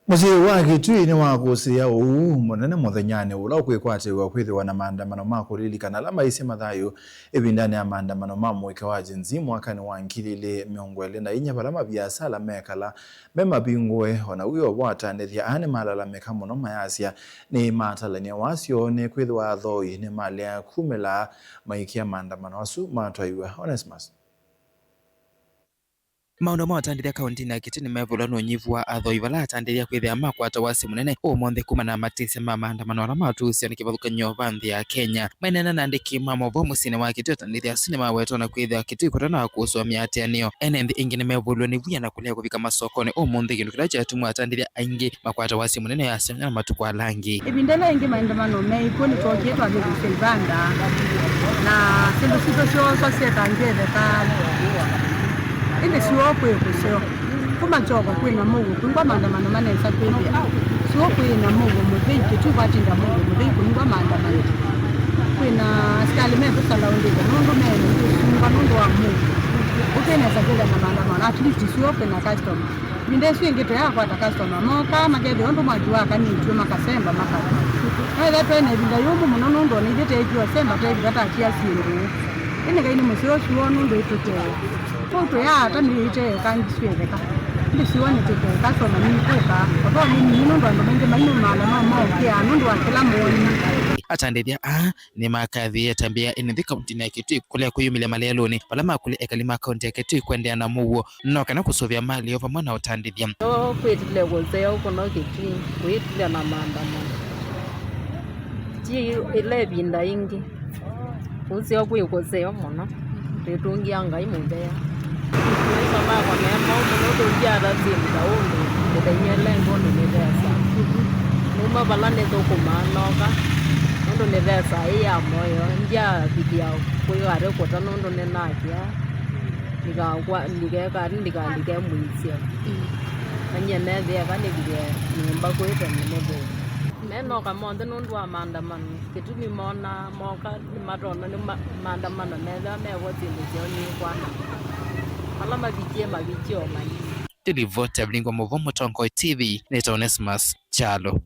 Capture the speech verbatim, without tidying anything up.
Mũsyĩ wa Kitui nĩwakũsĩĩa ũuu mũnene mũthenyanĩ ũla ũkwĩkwatĩw'a kwĩthĩwa na maandamano ma kũlilikana ala maisye mathayũ ĩvindanĩ ya maandamano ma mũika wa Gen Z mwakanĩ wa ngili ilĩ mĩongo ĩlĩ na inya, vala maviasala mekala me mavingũe. O na w'o vo, atandĩthya aa nĩmalalamĩka mũno, mayasya nĩmatalany'a wasyo nĩ kwĩthĩwa athoi nĩmalea kumĩla maikĩa maandamano asu matwaiw'a. Onesmus. Maũndũ ma ũtandĩthya kaũntĩnĩ ya Kitui nĩmevulwa nĩ ũnyivu wa athoi, vala atandĩthya kwĩthĩa makwata wasyo mũnene ũmũnthĩ kumana na matĩsya ma maandamano ala matũũsya nĩ kĩvathũkany'o va nthĩ ya Kenya. Maineena na andĩki ma maũvoo mũsyĩnĩ wa Kitui, atandĩthya asu nĩmaweta na kwĩthĩa Kitui kũtana kũsũa mĩatĩanĩo. Ene nthĩ ĩngĩ nĩmevulwe nĩ wia na kũlea kũvika masokonĩ ũmũnthĩ, kĩndũ kĩla kyatuma atandĩthya aingĩ makwata wasyo mũnene yasya na matukũ ala angĩ. Ĩvinda ĩla ĩngĩ maandamano meĩkw'o nĩtwookie twavĩtũsya ivanda, na syĩndũ sitũ syooswa syetangĩĩtheka. Ĩndĩ syũa kwĩ kũseo. Kuma kyoko kwĩ na mũuo, kũingwa maandamano manesa kwĩthĩa. Syũa kwĩ na mũuo mũthei, Kitui kwatinda mũuo mũthei kũingwa maandamano. Kwĩ na asikalĩ metũsalaũndĩte nũndũ mene kũsungwa nũndũ wa mũuo. Ũkĩnesa kwĩthĩa na maandamano, at least syũa kwĩ na customer. Ĩvinda ĩsu ĩngĩ tũyakwata customer, mokaa makethĩa ũndũ mwaki wakanĩtw'e, makasemba, makatha. No ethĩwa twĩ na ĩvinda yũmũ mũno nũndũ ona ithyĩ teekie ũsemba, teevika tatia syĩndũ. Ĩndĩ Ngai nĩ mũseo, syũa nũndũ ĩtũtee. Kwoou tũyaata nĩ ĩte eka ngisu etheka. Ĩndĩ syũa nĩtũtee, customer nĩikũka. Although nĩ nini nũndũ andũ maingĩ mainũmaala no mookĩaa nũndũ wa kĩla mooni. Atandĩthya aa nĩmakathĩĩe ĩtambya ya ene nthĩ kaũntĩnĩ ya Kitui kũlea kwĩyumĩlya maleelũnĩ vala makũlya ekali ma kaũntĩ ya Kitui kũendeea na mũuo no kana kũsũvĩa mali yoo vamwe na ũtandĩthya. Yo kwĩtile kũseo kũno Kitui, kwĩtile na maandamano. Ti ĩla ĩvinda ĩngĩ. Kũseo kwĩ kũseo mũno. Twĩtũngĩa Ngai mũvea. Maisha makwa me maũ mũno, tũngĩata syĩndũ ta ũndũ mĩthenya ĩla ĩngĩ ũndũ nĩvesa. Numa vala nĩthũkũmaa nooka, nũndũ nĩvesa ĩ ya moyo, ndyavikĩa kwĩwatĩ kũta nũndũ nĩnakĩa, ndikakwa, ndikeka, ndikalike mũisyo. Na nyie nethĩe ka nĩvike nyũmba kwĩte nĩnĩthĩe. Menoka monthe nũndũ wa maandamano, kĩtumi mona moka nĩmatona nĩ ma-, maandamano methĩwa mevo syĩndũ syoo nĩkwana. Ala mavikie mavikie o manyie. Ndĩlivoti ya Vilingwa Mũvoo Mũtongoi T V, nĩtawa Onesmus Kyalo.